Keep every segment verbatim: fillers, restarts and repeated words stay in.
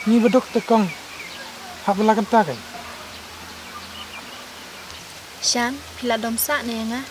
Ngi ba duk te kong. Hap ba la kynta kan. Shan, phi la dom sah ne ïa nga?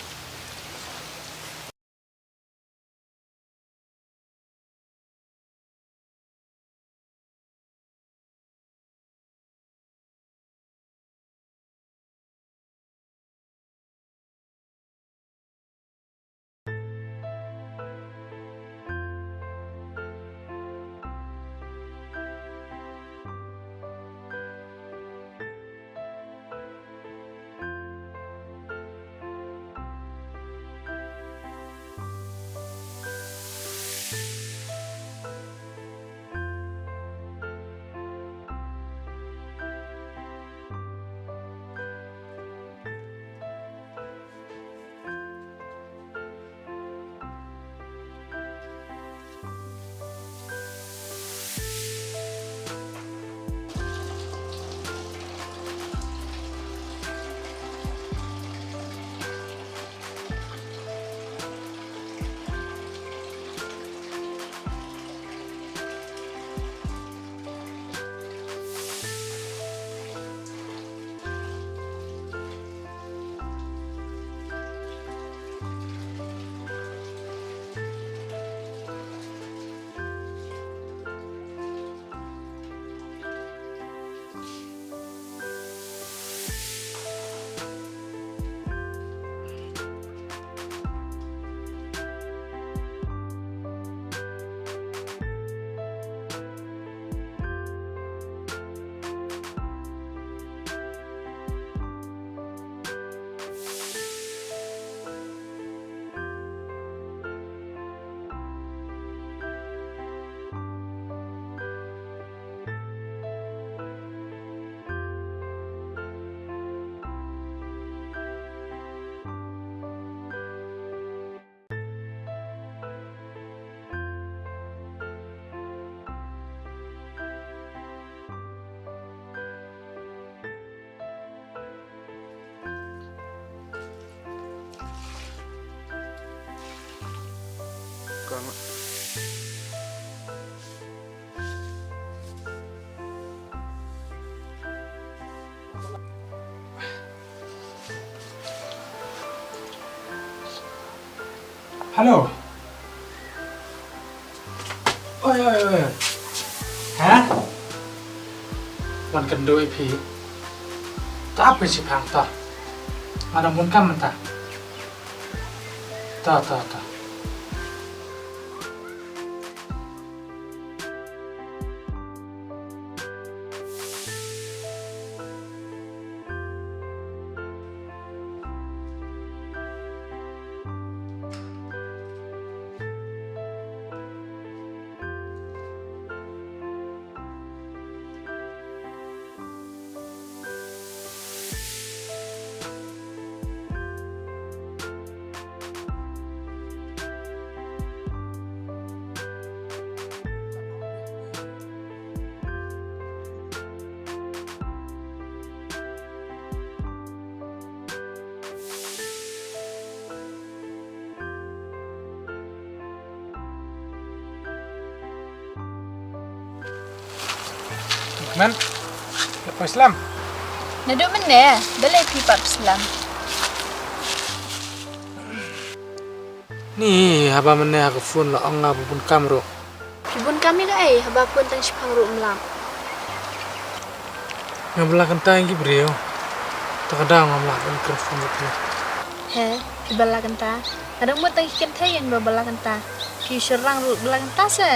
Hello. Oi, oi, oi. Ha? Wan kynduh ïa phi. Ta phi shipang ta. Nga dang bun kam mynta. Ta, ta, ta. Kmen, ïa poi slem. Naduh mynne, balei phi pat slem? Ni, haba mynne ha ka phone la ong nga ba bun kam ruh. Phi bun kam ïa kaei, haba phone tang shipang ruh ym lap. Nga ba la kynta ïa ki briew. Ta ka daw ngam lah ban kren phone bad phi. He, phi ba la kynta. Nga dang mut tang ki kynthei ïa ba ba la kynta. Ki shynrang ruh ba la kynta se.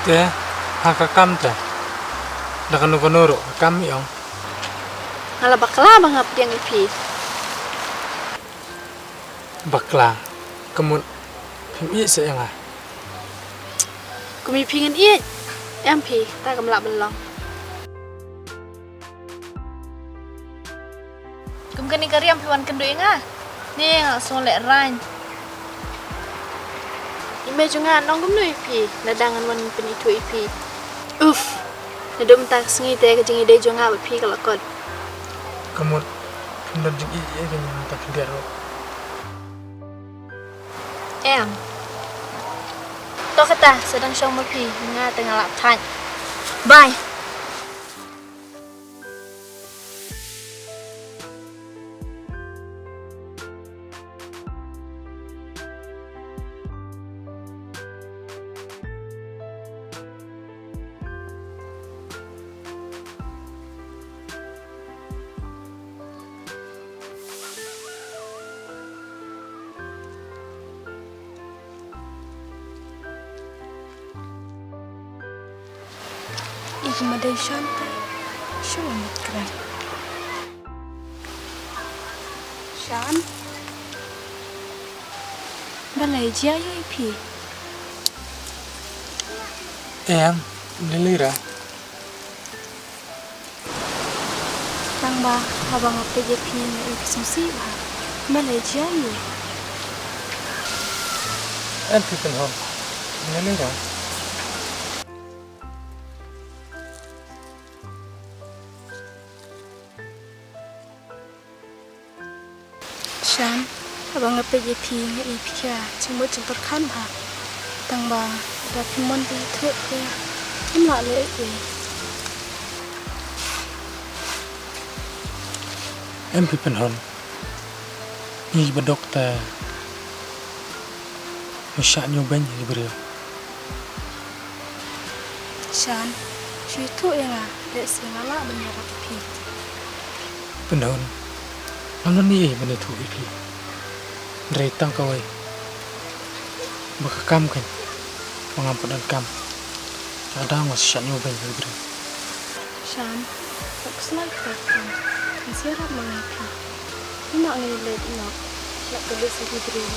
Te, ha ka kam te. Da kano kano ruh ka kam ïong. Nga la bakla ba nga pdiang ïa phi. Bakla, ka mut phim ïeit seh ïa nga. Kum ïa phi ngan ïeit. Em phi, ta kam lah ban long. Kum kane ka riam phi wan kynduh ïa nga. Ne nga sngew lehraiñ. I mei jong nga nong kumno ïa phi, lada ngan wan pynithuh ïa phi. Uf. Naduh mynta ka sngi te ka jingïadei jong nga bad phi ka la kot. Ka mut, phim don jingïeit ïa ka jong nga ta khyndiat ruh. Em. To kata, sa dang shong ma phi, nga te nga lah thait. Bye. Ïa ki ma dei Shan te shu mut kren. Shan. Balei jia ïa phi? Em, lili ra. Tang ba haba nga peit ïa phi nga ïohi sngewsih bha. Balei jia ïa? Em phi pynhon. Lili ra. Shan, haba nga peit ïa phi nga ïohi phi ka jingmut jingpyrkhat bha. Tang ba da phi mon phi thuh phi ngim lah leh ei ei. Em phi pynhon. Ngi ba dok te ngi shah ñiewbeiñ ïa ki briew. Shan, shu ïathuh ïa nga, lehse nga lah ban ïarap ïa phi. Pynhun, ngam don ei ei ban ïathuh ïa phi. Hynrei tang kawei ba ka kam kein ba ngam pat donkam. Ka dang nga shah ñiewbeiñ ïa ki briew. Shan, wat khuslai kata ka kam. Kan sa ïarap ma nga ïa phi. Phi ma nga ïaleit noh. Lap ka leit sa ki briew.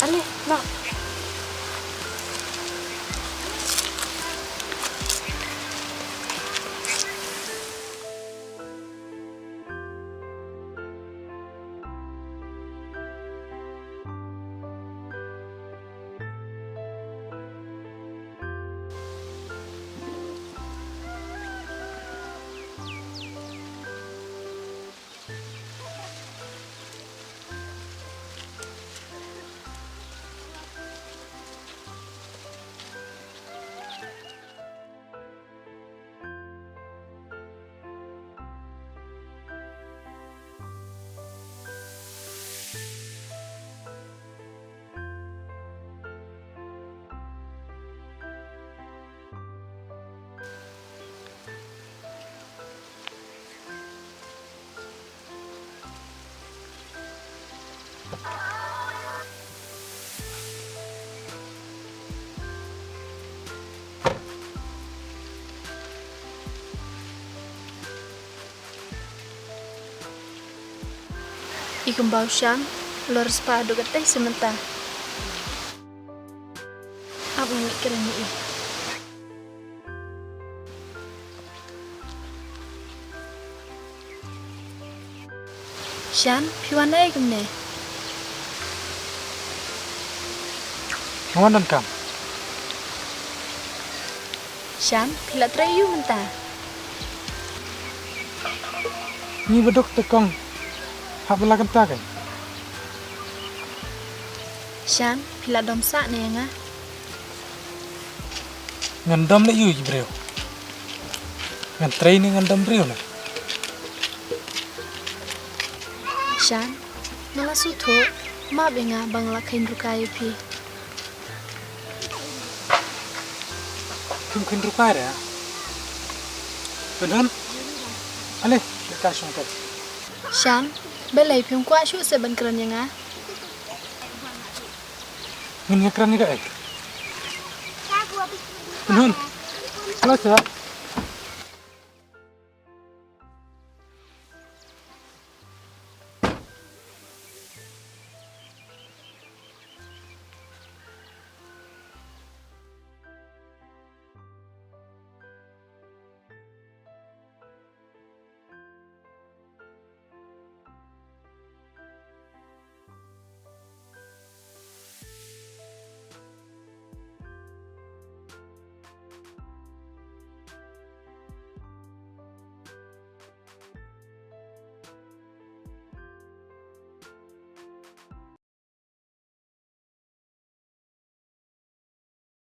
Ale, noh. I kumba u Shan u la riewspah haduh katei sa mynta. Ap ngan leit kren ïa i. Shan, phi wan ei kumne? Nga wan donkam. Shan, phi la trei aiu mynta? Ngi ba dok te kong hap ba la kynta kein. Shan, phi la dom sah ne ïa nga? Ngan dom leh aiu ïa ki briew? Ngan trei ne ngan dom briew ne? Shan, nga la sngewthuh, map ïa nga ba nga la kheiñ rukai ïa phi. Phim kheiñ rukai re? Pynhun? Ale, leit kai shong te. Shan, balei phim kwah shuh seh ban kren ïa nga? Ngin ïa kren ïa kaei? Pynhun. Khlaiñ seh.